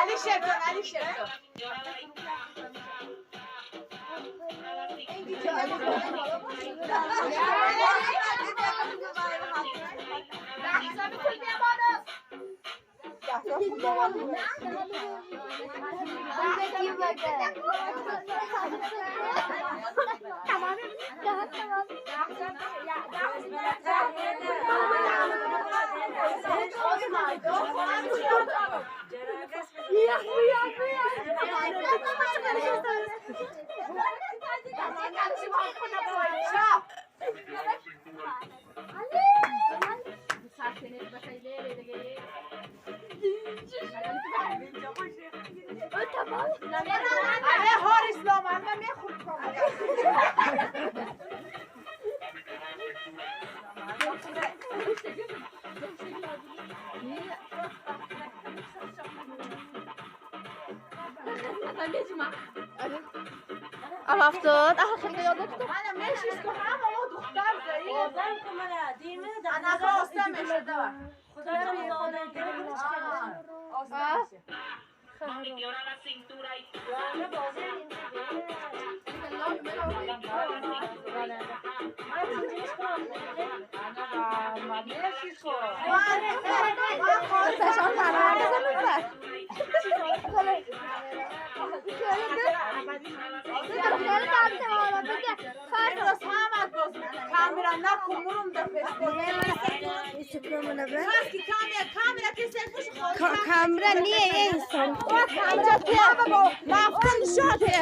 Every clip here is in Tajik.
Алишер, Алишер. افتاد آخه خیلی یادت انا ماشي اسكو حما ما دختر زي انا خلاص مش ده کامرا نیه انسان مفتون شده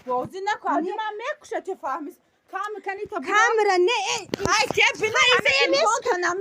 بازی نکن من میکشه چه فهمیز کام کنی تا کامرا نه ای که بنا